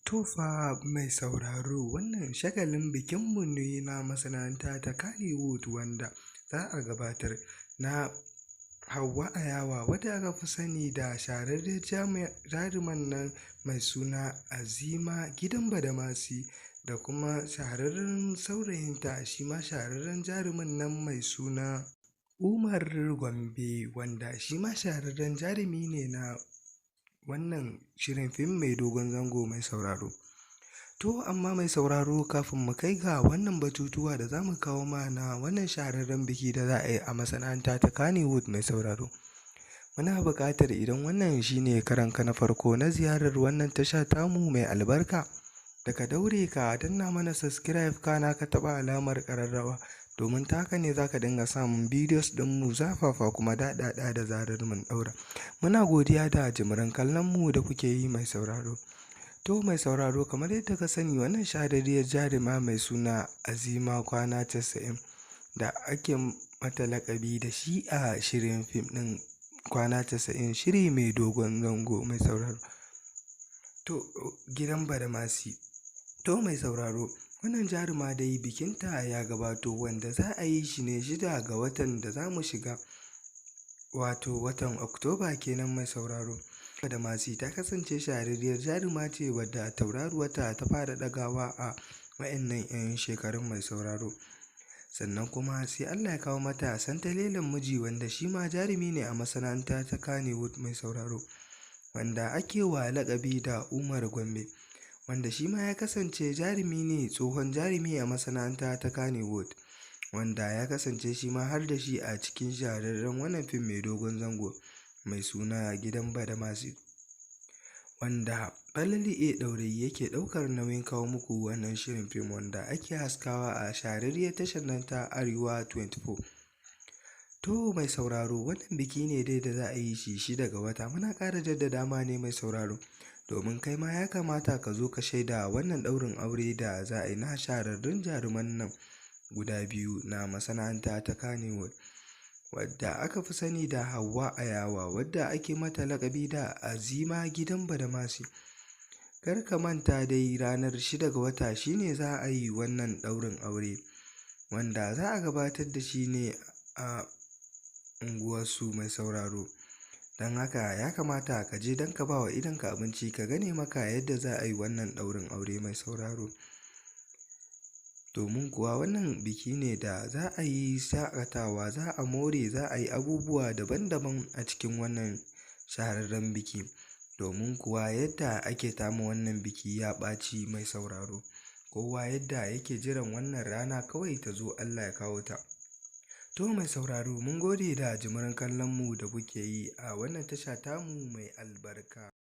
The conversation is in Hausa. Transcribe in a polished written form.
To fa mai sauraro, wannan shagalin bikinmu ne na masana'anta ta Kannywood wanda za a gabatar na Hauwa Ayawa, wadda aka fi sani da shahararriyar jaruman nan mai suna Azima Gidan Badamasi, da kuma shahararren saurayinta, shi ma shahararren jarumin nan mai suna Umar Gombe, wanda shi ma shahararren jarumi ne na wannan shirin fim mai dogon zango, mai sauraro. To amma mai sauraro, kafin mu kai ga wannan batutuwa da za mu kawo mana wannan shahararren biki da za a yi a masana'anta ta Kannywood, mai sauraro, muna buƙatar idan wannan shine karonka na farko na ziyarar wannan tasha tamu mai albarka, da ka daure ka danna mana subscribe, kana ka taɓa alamar ƙararrawa, domin ta haka ne za ka dinga samun videos ɗinmu zafafa kuma daɗaɗa da zarar mun ɗaura. Muna godiya da jimirin kallon mu da kuke yi, mai sauraro. To mai sauraro, kamar yadda ka sani, wannan shahararriyar jaruma mai suna Azima Kwana 90 da ake mata laƙabi da shi a shirin fim ɗin Kwana 90, shiri mai dogon zango, mai sauraro. To Gidan Badamasi. To mai sauraro, wannan jaruma dai bikinta ya gabato, wanda za a yi shi ne 6 ga watan da za mu shiga, wato watan Oktoba kenan, mai sauraro. Badamasi ta kasance shahararriyar jaruma ce wadda tauraruwarta ta fara ɗagawa a wa'innan 'yan shekarun, mai sauraro. Sannan kuma sai Allah ya kawo mata santalelen miji, wanda shi ma jarumi ne a masana'anta ta Kannywood, mai sauraro, wanda ake wa laƙabi da Umar Gombe, wanda shi ma ya kasance jarumi ne, tsohon jarumi a masana'anta ta Kannywood, wanda ya kasance shi ma har da shi a cikin shahararren wannan fim mai dogon zango mai suna Gidan Badamasi, wanda Falalu A. Ɗaurayi yake ɗaukar nauyin kawo muku wannan shirin fim, wanda ake haskawa a shahararriyar tashar nan ta Arewa 24. To mai sauraro, wannan biki ne dai da za a yi shi 6 ga wata. Muna ƙara jaddada ma ne, mai sauraro, domin kai ma ya kamata ka zo ka shaida wannan ɗaurin aure da za a yi na shahararrun jaruman nan guda biyu na masana'anta ta Kannywood, wadda aka fi sani da Hauwa Ayawa, wadda ake mata laƙabi da Azima Gidan Badamasi. Kar ka manta dai, ranar 6 ga wata shine za a yi wannan ɗaurin aure, wanda za a gabatar da shi ne a unguwarsu, mai sauraro. Don haka ya kamata ka je don ka ba wa idonka abinci, ka gane maka yadda za a yi wannan ɗaurin aure, mai sauraro. Domin kuwa wannan biki ne da za a yi shaƙatawa, za a more, za a yi abubuwa daban-daban a cikin wannan shahararren biki. Domin kuwa yadda ake tama wannan biki ya ɓaci, mai sauraro. Kowa yadda yake jiran wannan rana kawai ta zo, Allah ya kawo ta. To mai sauraro, mun gode da jimirin kallon mu da kuke yi a wannan tasha tamu mai albarka.